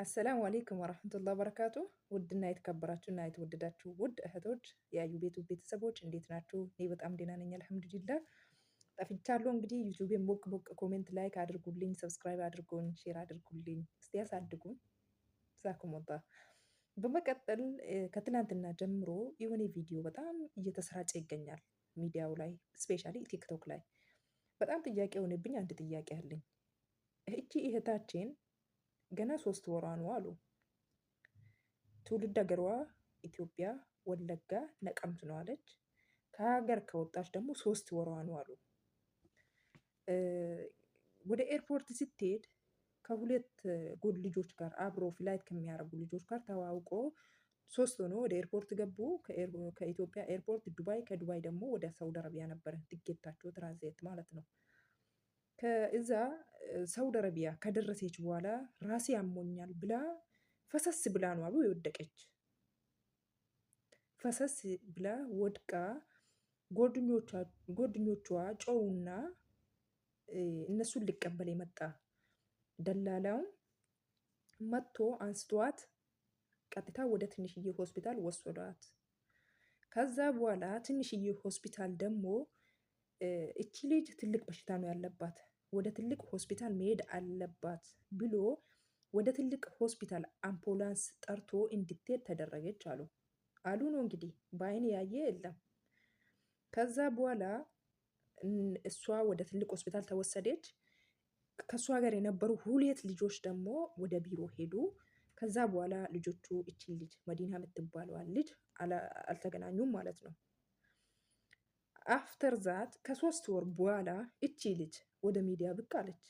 السلام عليكم ورحمة الله وبركاته። ውድና የተከበራችሁ እና የተወደዳችሁ ውድ እህቶች፣ የአዩ ቤቱ ቤተሰቦች፣ እንዴት ናችሁ? እኔ በጣም ደህና ነኝ፣ الحمد لله። ጠፍቻለሁ። እንግዲህ ዩቲዩቤን ሞቅ ሞቅ comment፣ like አድርጉልኝ፣ subscribe አድርጉኝ፣ share አድርጉልኝ፣ እስቲ ያሳድጉኝ። جزاكم الله። በመቀጠል ከትናንትና ጀምሮ የሆነ ቪዲዮ በጣም እየተሰራጨ ይገኛል ሚዲያው ላይ፣ specially ቲክቶክ ላይ። በጣም ጥያቄ የሆነብኝ አንድ ጥያቄ አለኝ። እቺ እህታችን ገና 3 ወሯ ነው አሉ። ትውልድ ሀገሯ ኢትዮጵያ ወለጋ ነቀምት ነው አለች። ከሀገር ከወጣች ደግሞ 3 ወሯ ነው አሉ። ወደ ኤርፖርት ስትሄድ ከሁለት ጎድ ልጆች ጋር፣ አብሮ flight ከሚያደርጉ ልጆች ጋር ተዋውቆ ሶስት ሆኖ ወደ ኤርፖርት ገቡ። ከኢትዮጵያ ኤርፖርት ዱባይ፣ ከዱባይ ደግሞ ወደ ሳውዲ አረቢያ ነበረ ትኬታቸው፣ ትራንዚት ማለት ነው። ከእዛ ሳውዲ አረቢያ ከደረሰች በኋላ ራሴ አሞኛል ብላ ፈሰስ ብላ ነው አሉ የወደቀች። ፈሰስ ብላ ወድቃ ጓደኞቿ ጮሁና እነሱን ሊቀበል የመጣ ደላላውን መጥቶ አንስቷት ቀጥታ ወደ ትንሽዬ ሆስፒታል ወሰዷት። ከዛ በኋላ ትንሽዬ ሆስፒታል ደግሞ እቺ ልጅ ትልቅ በሽታ ነው ያለባት፣ ወደ ትልቅ ሆስፒታል መሄድ አለባት ብሎ ወደ ትልቅ ሆስፒታል አምቡላንስ ጠርቶ እንድትሄድ ተደረገች አሉ። አሉ ነው እንግዲህ፣ በአይን ያየ የለም። ከዛ በኋላ እሷ ወደ ትልቅ ሆስፒታል ተወሰደች። ከእሷ ጋር የነበሩ ሁለት ልጆች ደግሞ ወደ ቢሮ ሄዱ። ከዛ በኋላ ልጆቹ እችን ልጅ፣ መዲና የምትባለዋን ልጅ አልተገናኙም ማለት ነው። After that ከ3 ወር በኋላ እቺ ልጅ ወደ ሚዲያ ብቅ አለች።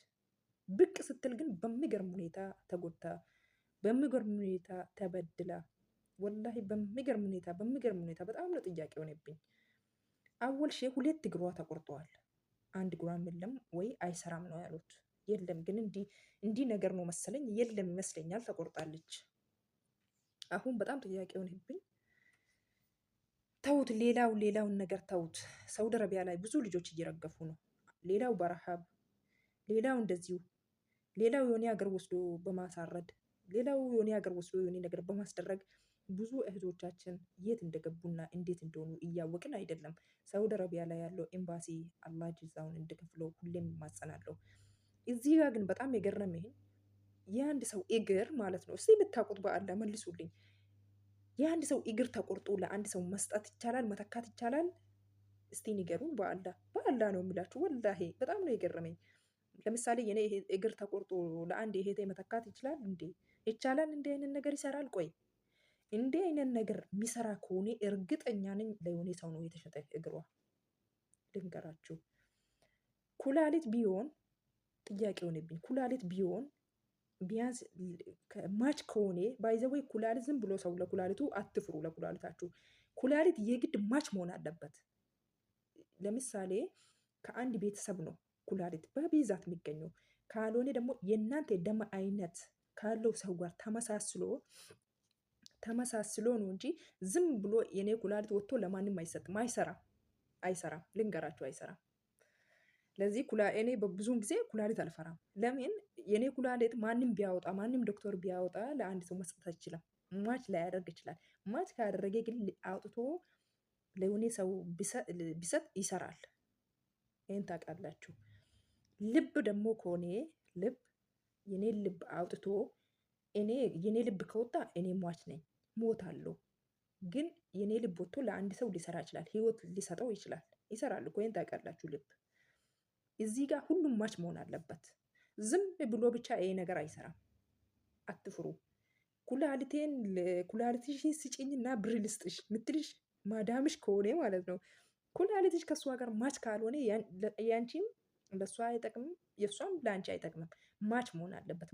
ብቅ ስትል ግን በሚገርም ሁኔታ ተጎድታ፣ በሚገርም ሁኔታ ተበድላ፣ ወላሂ በሚገርም ሁኔታ፣ በሚገርም ሁኔታ በጣም ነው ጥያቄ ሆነብኝ። أول شي ሁለት እግሯ ተቆርጠዋል። አንድ እግሯም የለም ወይ አይሰራም ነው ያሉት። የለም ግን እንዲህ እንዲህ ነገር ነው መሰለኝ፣ የለም ይመስለኛል፣ ተቆርጣለች። አሁን በጣም ጥያቄ ሆነብኝ። ተውት፣ ሌላው ሌላውን ነገር ተውት። ሳውዲ አረቢያ ላይ ብዙ ልጆች እየረገፉ ነው። ሌላው በረሃብ፣ ሌላው እንደዚሁ፣ ሌላው የሆነ ሀገር ወስዶ በማሳረድ፣ ሌላው የሆነ ሀገር ወስዶ የሆነ ነገር በማስደረግ ብዙ እህቶቻችን የት እንደገቡና እንዴት እንደሆኑ እያወቅን አይደለም። ሳውዲ አረቢያ ላይ ያለው ኤምባሲ አላህ ጅዛውን እንዲከፍለው ሁሌም እማጸናለሁ። እዚህ ጋር ግን በጣም የገረመኝ የአንድ ሰው እግር ማለት ነው። እስቲ የምታውቁት በአላህ መልሱልኝ። የአንድ ሰው እግር ተቆርጦ ለአንድ ሰው መስጠት ይቻላል? መተካት ይቻላል? እስቲ ንገሩን። በአላህ፣ በአላህ ነው የምላችሁ። ወላሂ በጣም ነው የገረመኝ። ለምሳሌ የኔ እግር ተቆርጦ ለአንድ እህቴ መተካት ይችላል እንዴ? ይቻላል? እንዲህ አይነት ነገር ይሰራል? ቆይ፣ እንዲህ አይነት ነገር የሚሰራ ከሆነ እርግጠኛ ነኝ ለየሆነ ሰው ነው የተሸጠ እግሯ። ልንገራችሁ፣ ኩላሊት ቢሆን ጥያቄ ሆነብኝ። ኩላሊት ቢሆን ቢያንስ match ከሆነ፣ by the way ኩላሊት ዝም ብሎ ሰው ለኩላሊቱ አትፍሩ። ለኩላሊታችሁ ኩላሊት የግድ match መሆን አለበት። ለምሳሌ ከአንድ ቤተሰብ ነው ኩላሊት በብዛት የሚገኘው። ካልሆነ ደግሞ የእናንተ የደም አይነት ካለው ሰው ጋር ተመሳስሎ ተመሳስሎ ነው እንጂ ዝም ብሎ የኔ ኩላሊት ወጥቶ ለማንም አይሰጥም። አይሰራም፣ አይሰራም። ልንገራችሁ፣ አይሰራም። ለዚህ እኔ በብዙውን ጊዜ ኩላሊት አልፈራም። ለምን? የኔ ኩላሊት ማንም ቢያወጣ፣ ማንም ዶክተር ቢያወጣ ለአንድ ሰው መስጠት አይችልም። Match ላያደርግ ይችላል። Match ካደረገ ግን አውጥቶ ለሆነ ሰው ቢሰጥ ይሰራል። ይህን ታውቃላችሁ። ልብ ደግሞ ከሆነ ልብ፣ የኔ ልብ አውጥቶ እኔ የኔ ልብ ከወጣ እኔ ሟች ነኝ፣ ሞታለሁ። ግን የኔ ልብ ወጥቶ ለአንድ ሰው ሊሰራ ይችላል፣ ህይወት ሊሰጠው ይችላል። ይሰራል እኮ፣ ይሄን ታውቃላችሁ። ልብ እዚህ ጋር ሁሉም match መሆን አለበት። ዝም ብሎ ብቻ ይሄ ነገር አይሰራም። አትፍሩ። ኩላሊቴን፣ ኩላሊትሽን ስጭኝና ብር ልስጥሽ ምትልሽ ማዳምሽ ከሆነ ማለት ነው። ኩላሊትሽ ከእሷ ጋር match ካልሆነ ያንቺም ለእሷ አይጠቅምም፣ የእሷም ለአንቺ አይጠቅምም። Match መሆን አለበት።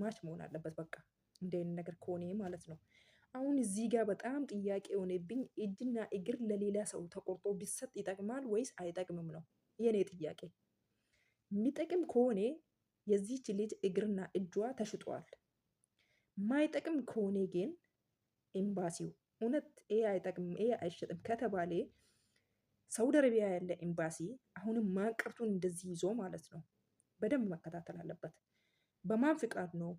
Match መሆን አለበት። በቃ እንዲህ አይነት ነገር ከሆነ ማለት ነው። አሁን እዚህ ጋር በጣም ጥያቄ የሆነብኝ እጅና እግር ለሌላ ሰው ተቆርጦ ቢሰጥ ይጠቅማል ወይስ አይጠቅምም ነው የኔ ጥያቄ። የሚጠቅም ከሆነ የዚህች ልጅ እግርና እጇ ተሽጧል። ማይጠቅም ከሆነ ግን ኤምባሲው እውነት ይሄ አይጠቅምም፣ ይሄ አይሸጥም ከተባለ ሳውዲ አረቢያ ያለ ኤምባሲ አሁንም ማንቅርቱን እንደዚህ ይዞ ማለት ነው በደንብ መከታተል አለበት። በማን ፍቃድ ነው?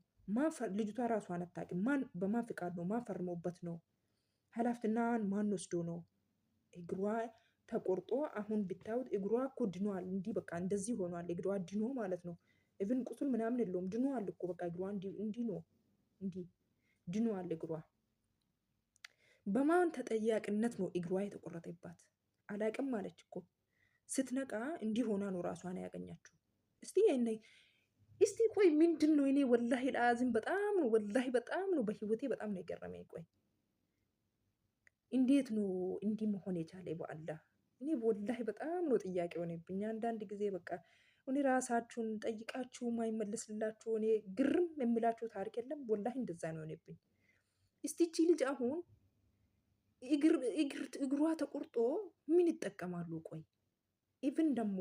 ልጅቷ ራሷን አታውቅም። ማን በማን ፍቃድ ነው? ማን ፈርሞበት ነው? ኃላፊነቱን ማን ወስዶ ነው? እግሯ ተቆርጦ አሁን ብታዩት እግሯ እኮ ድኗል። እንዲህ በቃ እንደዚህ ሆኗል። እግሯ ድኖ ማለት ነው። Even ቁስል ምናምን የለውም። ድኗል እኮ በቃ እግሯ እንዲህ ነው፣ እንዲህ ድኗል እግሯ። በማን ተጠያቂነት ነው እግሯ የተቆረጠባት? አላቅም አለች እኮ። ስትነቃ እንዲህ ሆና ነው ራሷን ያገኛችው። እስቲ ቆይ ምንድን ነው? እኔ ወላሂ ለአዚም በጣም ነው፣ ወላሂ በጣም ነው፣ በህይወቴ በጣም ነው የገረመኝ። ቆይ እንዴት ነው እንዲህ መሆን የቻለ? በአላህ እኔ ወላሂ በጣም ነው ጥያቄ ሆነብኝ። አንዳንድ ጊዜ በቃ እኔ ራሳችሁን ጠይቃችሁ ማይመለስላችሁ እኔ ግርም የሚላችሁ ታሪክ የለም። ወላሂ እንደዛ ነው ሆነብኝ። እስቲ እቺ ልጅ አሁን እግሯ ተቆርጦ ምን ይጠቀማሉ? ቆይ even ደግሞ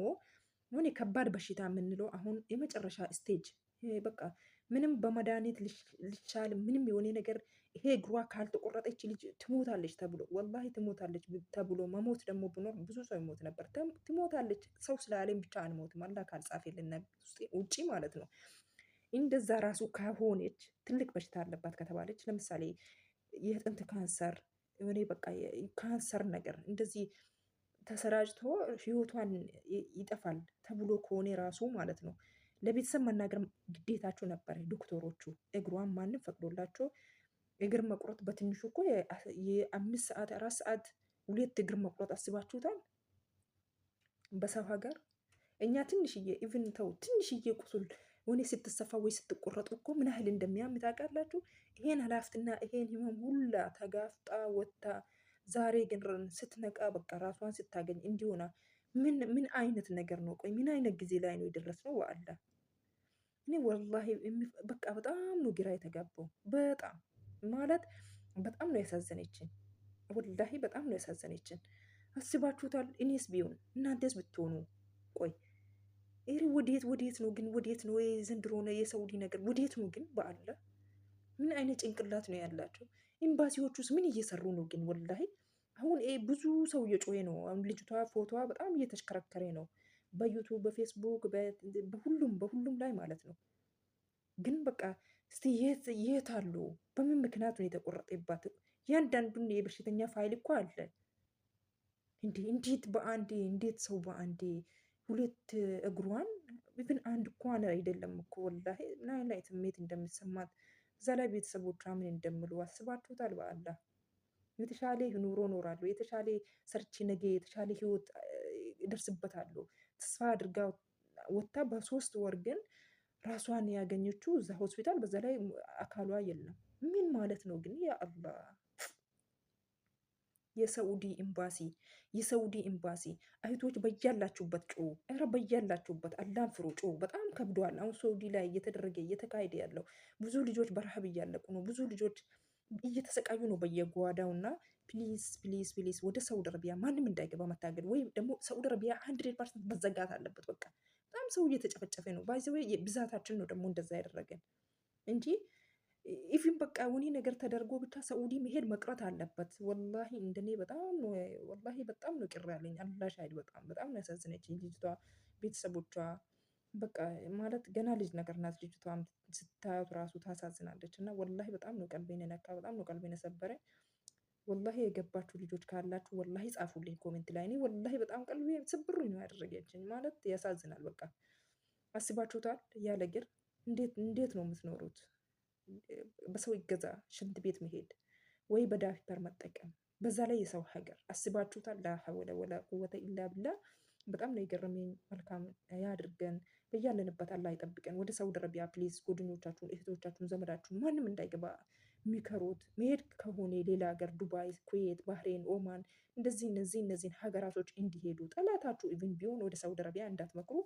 ሆነ ከባድ በሽታ የምንለው አሁን የመጨረሻ stage በቃ ምንም በመድኃኒት ሊቻል ምንም የሆነ ነገር ይሄ እግሯ ካልተቆረጠች ልጅ ትሞታለች ተብሎ፣ ወላሂ ትሞታለች ተብሎ፣ መሞት ደግሞ ብኖር ብዙ ሰው ይሞት ነበር። ትሞታለች ሰው ስላለኝ ብቻ አንሞትም፣ አላህ ካልጻፈልን ውጪ ማለት ነው። እንደዛ ራሱ ከሆነች፣ ትልቅ በሽታ አለባት ከተባለች፣ ለምሳሌ የአጥንት ካንሰር የሆነ በቃ ካንሰር ነገር እንደዚህ ተሰራጭቶ ህይወቷን ይጠፋል ተብሎ ከሆነ ራሱ ማለት ነው ለቤተሰብ መናገር ግዴታቸው ነበር። ዶክተሮቹ እግሯን ማንም ፈቅዶላቸው እግር መቁረጥ በትንሹ እኮ የ5 ሰዓት 4 ሰዓት ሁለት እግር መቁረጥ አስባችሁታል? በሰው ሀገር እኛ ትንሽዬ even ተው ትንሽዬ ቁስል ወኔ ስትሰፋ ወይ ስትቆረጡ እኮ ምን ያህል እንደሚያም ታውቃላችሁ? ይሄን ኃላፊትና ይሄን ህመም ሁላ ተጋፍጣ ወጥታ ዛሬ ግን ስትነቃ በቃ ራሷን ስታገኝ እንዲሆና ምን አይነት ነገር ነው? ቆይ ምን አይነት ጊዜ ላይ ነው የደረስነው? ወአላ እኔ ወላሂ በቃ በጣም ነው ግራ የተጋባው። በጣም ማለት በጣም ነው ያሳዘነችን። ወላሂ በጣም ነው ያሳዘነችን። አስባችሁታል? እኔስ ቢሆን እናንተስ ብትሆኑ ቆይ ይሄ ወዴት ወዴት ነው ግን? ወዴት ነው የዘንድሮ ነው የሳውዲ ነገር ወዴት ነው ግን? በአላህ ምን አይነት ጭንቅላት ነው ያላቸው? ኤምባሲዎቹስ ምን እየሰሩ ነው ግን? ወላሂ አሁን ብዙ ሰው እየጮኸ ነው። አሁን ልጅቷ ፎቶዋ በጣም እየተሽከረከረ ነው በ YouTube፣ በ Facebook፣ በሁሉም በሁሉም ላይ ማለት ነው። ግን በቃ እስቲ የት የት አሉ? በምን ምክንያት ነው የተቆረጠባት? እያንዳንዱን የበሽተኛ ፋይል እኮ አለ። እንዴ እንዴት በአንዴ፣ እንዴት ሰው በአንዴ ሁለት እግሯን፣ even አንድ እንኳን አይደለም እኮ፣ ወላሂ ምን አይነት ስሜት እንደሚሰማት፣ እዛ ላይ ቤተሰቦቿ ምን እንደሚሉ አስባችሁታል? በአላህ የተሻለ ኑሮ እኖራለሁ፣ የተሻለ ሰርቼ ነገ የተሻለ ህይወት እደርስበታለሁ ተስፋ አድርጋ ወጥታ በ3 ወር ግን ራሷን ያገኘችው እዛ ሆስፒታል፣ በዛ ላይ አካሏ የለም። ምን ማለት ነው ግን? ያ አላህ፣ የሰዑዲ ኤምባሲ፣ የሰዑዲ ኤምባሲ እህቶች በያላችሁበት ጩሁ። ኧረ በያላችሁበት አላህን ፍሩ፣ ጩሁ። በጣም ከብዷል። አሁን ሰዑዲ ላይ እየተደረገ እየተካሄደ ያለው ብዙ ልጆች በረሃብ እያለቁ ነው። ብዙ ልጆች እየተሰቃዩ ነው በየጓዳው። እና please, please, please ወደ ሳውዲ አረቢያ ማንም እንዳይገባ መታገድ ወይም ደግሞ ሳውዲ አረቢያ 100% መዘጋት አለበት። በቃ በጣም ሰው እየተጨፈጨፈ ነው። By the way ብዛታችን ነው ደግሞ እንደዛ ያደረገን እንጂ even በቃ ወኒ ነገር ተደርጎ ብቻ ሰዑዲ መሄድ መቅረት አለበት። ወላሂ እንደኔ በጣም ነው፣ ወላሂ በጣም ነው ቅር ያለኝ። አላህ ሻሂድ በጣም በጣም ነው ያሳዘነችኝ ልጅቷ፣ ቤተሰቦቿ። በቃ ማለት ገና ልጅ ነገር ናት ልጅቷም፣ ስታያት ራሱ ታሳዝናለች። እና ወላሂ በጣም ነው ቀልቤን የነካ፣ በጣም ነው ቀልቤን የሰበረኝ። ወላሂ የገባችሁ ልጆች ካላችሁ ወላሂ ጻፉልኝ comment ላይ። እኔ ወላሂ በጣም ቀልቤ ስብር ነው ያደረገችኝ። ማለት ያሳዝናል። በቃ አስባችሁታል? ያለ እግር እንዴት እንዴት ነው የምትኖሩት? በሰው ይገዛ ሽንት ቤት መሄድ ወይ በዳይፐር መጠቀም፣ በዛ ላይ የሰው ሀገር አስባችሁታል? ላ ሐውለ ወላ ቁወተ ኢላ ቢላህ። በጣም ነው የገረመኝ። መልካም ያድርገን፣ በያለንበት አላህ ይጠብቀን። ወደ ሳውዲ አረቢያ please ጓደኞቻችሁን፣ እህቶቻችሁን፣ ዘመዳችሁን ማንም እንዳይገባ ምከሩት። መሄድ ከሆነ ሌላ ሀገር ዱባይ፣ ኩዌት፣ ባህሬን፣ ኦማን እንደዚህ እነዚህን ሀገራቶች እንዲሄዱ፣ ጠላታችሁ even ቢሆን ወደ ሳውዲ አረቢያ እንዳትመክሩ።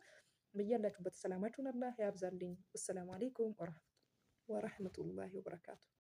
በያላችሁበት ሰላማችሁን አላህ ያብዛልኝ። ወሰላሙ አሌይኩም ወረህመቱላሂ ወበረካቱ።